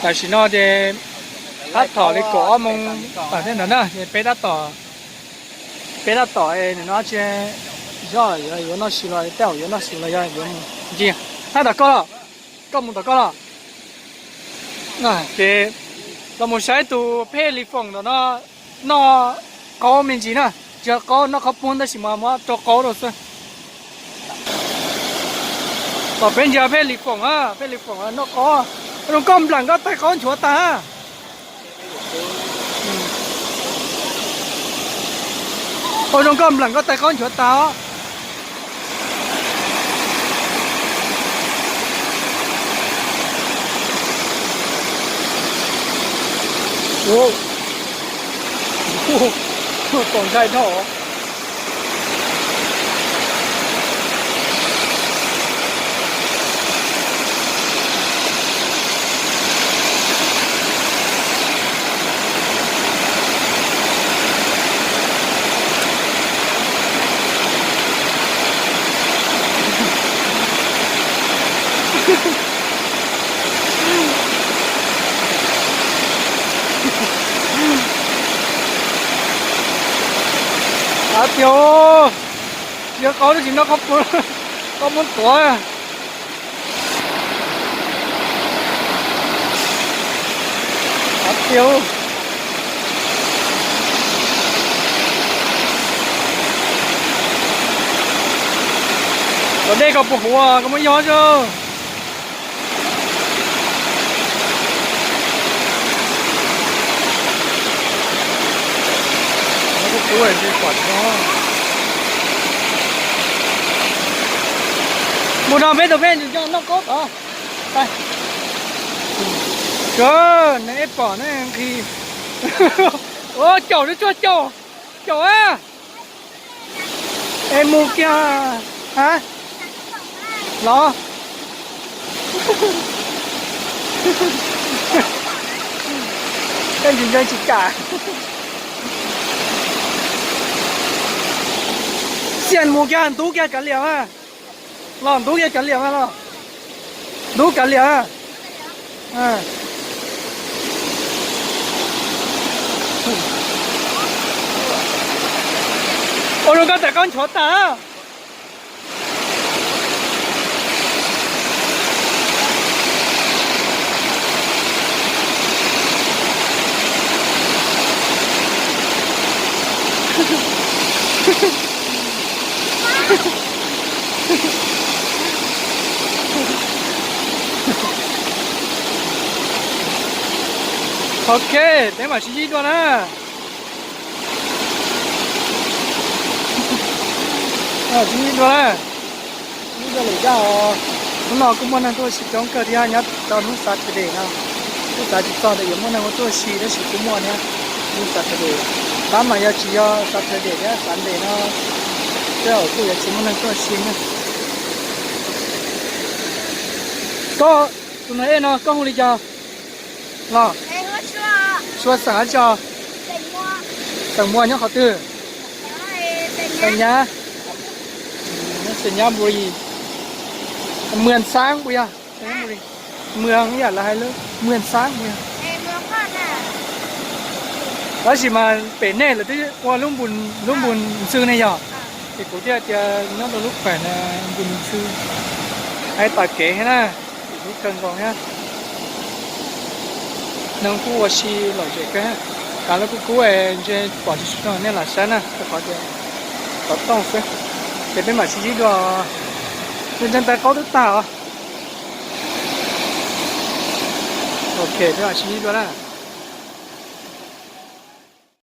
Tam sim no ces tab tom li kaum ob moos tawm thiab ntawd na, peb tab tom, peb tab tom nim no tsis, yog yuav noj su los tej zaum yuav noj su los yog yuav mus ncig. Hab tom koj los, koj mus tom koj los. Ces los mus saib tus phej Lis Foom ntawm no noj qaub me ntsis na, tsis yog qaub, noj qhaub poob tab sis mas muab rau qaub rau xwb. Tom peb ntsia phej Lis Foom, phej Lis Foom noj qaub. Ua zoo koj nplam koj tais qaub nchuav tas. Ua zoo koj nplam koj tais qaub nchuav tas os. Pom ntshai dhau. Ab tiag, tsis yog qaub tab sis noj qaub poob tuav. Ab tiag. Tom dej koj puas huv koj muab yog tso. Mus no peb tus phej nws coj noj qaub tod. Sawv, nws ib pom nqhis. Ua caum, nws tsuas caum, caum a. Es mus kiag, a, los. Koj ntsis ntseeg tsis kam. Xiam mus kiag ntub kiag kav liam mas. Los ntub kiag kav liam mas los. Ntub kav liam. Ua rau koj tais qaub nchuav tas. Ok, peb mam sib ntsib dua na. Sib ntsib dua na. Hnub no lawm zaj os, hnub no kuj muaj neeg tuaj ua si coob kawg thiab nyob rau hnub Saturday no. Kuj xav tsis txog tias yuav muaj neeg ua tuaj ua si tab sis kuj muaj thiab. Hnub Saturday, tab mas yog tsis yog Saturday thiab Sunday no tej zaum kuj yuav tsis muaj neeg tuaj ua si na. Koj, tus no ej no koj hu li cas los? Suav xeem dab tsi? Xeem Muas nyob qhov twg? Xeem Nyab. Xeem Nyab Npus Lis, Muas Xaab puas yog? Muas ib yam lawv hais lub Muas Xaab puas yog? Tab sis mas pem nej lawv twb ua lub Npus Ntxwg ne yog? Ces kuv thiaj tias nyob rau lub pem Npus Ntxwg. Hais tas kev thiab na, ib kawg nkaus thiab. Neeg kuj ua si lom zem kawg, kav lub kub kub ntshe pom tsis tshua nej los saib na rau qhov tias xov tooj xwb. Ces peb mam sib ntsib dua, ntseeg tais qaub twb tag os. Ok, peb mam sib ntsib dua na.